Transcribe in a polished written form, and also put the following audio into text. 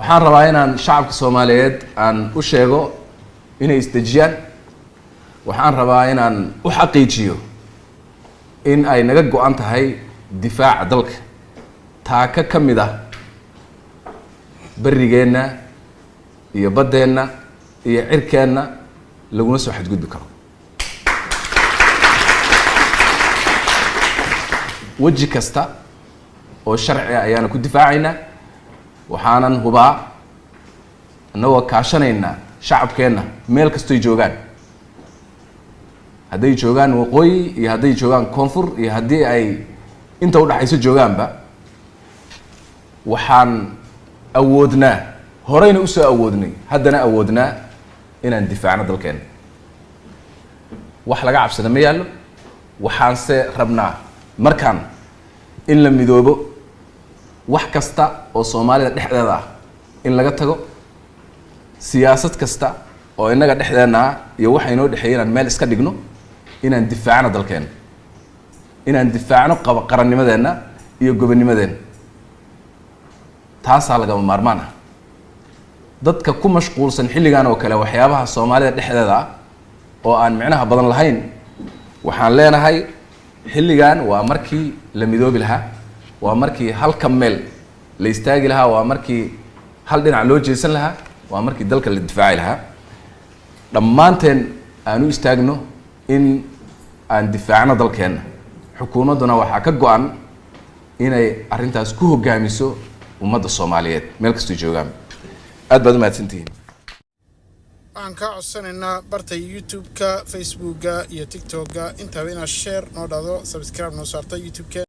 Waxaan rabaa inaan shacabka Soomaaliyeed aan u sheego inay isdejiyaan. Waxaan rabaa inaan u xaqiijiyo in ay naga go-an tahay difaaca dalka. Taaka ka mid ah berrigeenna iyo baddeenna iyo cirkeenna laguma soo xadgudbi karo. Weji kasta oo sharci ah ayaana ku difaacaynaa. Waxaanan hubaa, innagoo kaashanaynaa shacabkeenna meel kastoy joogaan, hadday joogaan waqooyi iyo hadday joogaan koonfur iyo haddii ay inta udhaxayso joogaanba, waxaan awoodnaa, horeyna usoo awoodnay, haddana awoodnaa inaan difaacno dalkeena. Wax laga cabsada ma yaallo. Waxaanse rabnaa markaan in la midoobo, wax kasta oo Soomaalida dhexdeeda ah in laga tago, siyaasad kasta oo innaga dhexdeenna ah iyo waxa inoo dhexeeya inaan meel iska dhigno, inaan difaacno dalkeena, inaan difaacno qaba qarannimadeenna iyo gobonnimadeenna. Taasaa lagama maarmaan ah. Dadka ku mashquulsan xilligan oo kale waxyaabaha Soomaalida dhexdeeda ah oo aan micnaha badan lahayn, waxaan leenahay xilligan waa markii la midoobi lahaa, waa markii halka meel la istaagi lahaa, waa markii hal dhinac loo jeesan lahaa, waa markii dalka la difaaci lahaa. Dhammaanteen aan u istaagno in aan difaacno dalkeenna. Xukuumadduna waxaa ka go-an inay arrintaas ku hoggaamiso ummadda Soomaaliyeed meel kastoo joogaan. Aad baad u mahadsantihiin. Waxaan kaa codsanaynaa barta YouTube-ka, Facebook-a iyo TikTok-ga intaba inaad share noo dhahdo, subscribe noo saarta YouTube-ka.